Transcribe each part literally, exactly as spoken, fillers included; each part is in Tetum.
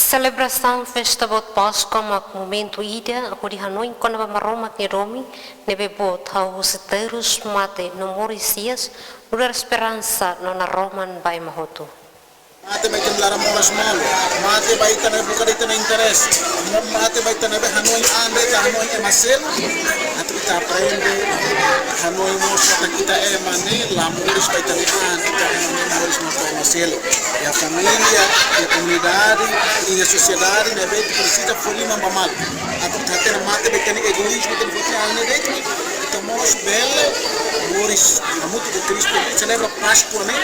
Selebrasaun festa boot Páskua mak momentu ida hodi hanoin kona-ba Maromak nia domin ne'ebé boot, hahú husi terus, mate no moris hi'as, nu'udar esperansa no naroman ba ema hotu. Mate ba ita-nia laran moras malu, mate ba ita ne'ebé buka de'it ita-nia interese, mate ba ita ne'ebé hanoin an de'it, hanoin ema seluk, atu ita aprende hanoin mós katak ita ema ne'e la moris ba ita-nia an, ita ema ne'e moris mós ba ema seluk. Iha família, iha komunidade, iha sosiedade ne'ebé ita presiza fó liman ba malu. Atu ita hatene mate ba ita-nia egoízmu, ita-nia foti an ne'e de'it, ita mós bele moris hamutuk ho Kristu, selebra Páskua ne'e,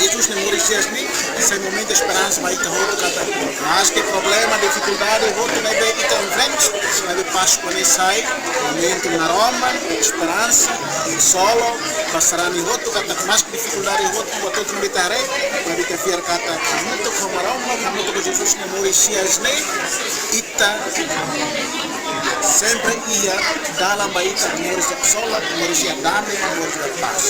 Jesus nia moris hi'as ne'e sai momentu esperansa ba ita hotu katak, maske problema, difikuldade hotu ne'ebé ita enfrenta, maibé Páskua ne'e sai momentu naroman, esperansa, konsolu ba sarani hotu katak, maske difikuldade hotu, buat hotu ne'ebé ita haree, maibé ita fiar katak hamutuk ho Maromak, hamutuk ho Jesus nia moris hi'as ne'e, ita sempre iha dalan ba ita moris iha konsolu, moris iha dame, moris iha pás.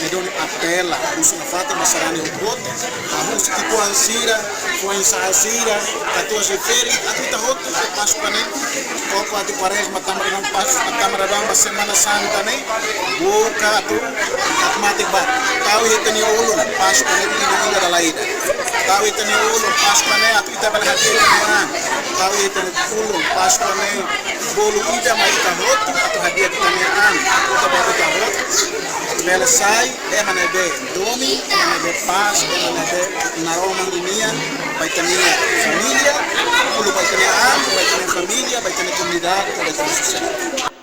Entaun apela, husu nafatin ba sarani hotu-hotu, hahú husi ki'ikoan sira, foin-sa'e sira, katuas refere, atu ita hotu iha Páskua ne'e, koko atu Kuarezma tama daudaun Pás-, tama daudaun ba Semana Santa ne'e, buka atu, atu matenek ba. Tau iha ita-nia ulun Páskua ne'e, ida, ida dala ida. Tau iha ita-nia ulun Páskua ne'e, atu ita bele hadi'a ita-nia an. Tau iha ita-nia ulun Páskua ne'e, bolu ida mai ita hotu, atu hadi'a ita-nia an. Ita ba ita hotu, atu bele sai ema ne'ebé domin, ema ne'ebé pás, ema ne'ebé naroman nian ba ita-nia família, uluk ba ita-nia an, ba ita-nia família, ba ita-nia komunidade, ba ita-nia sosiedade.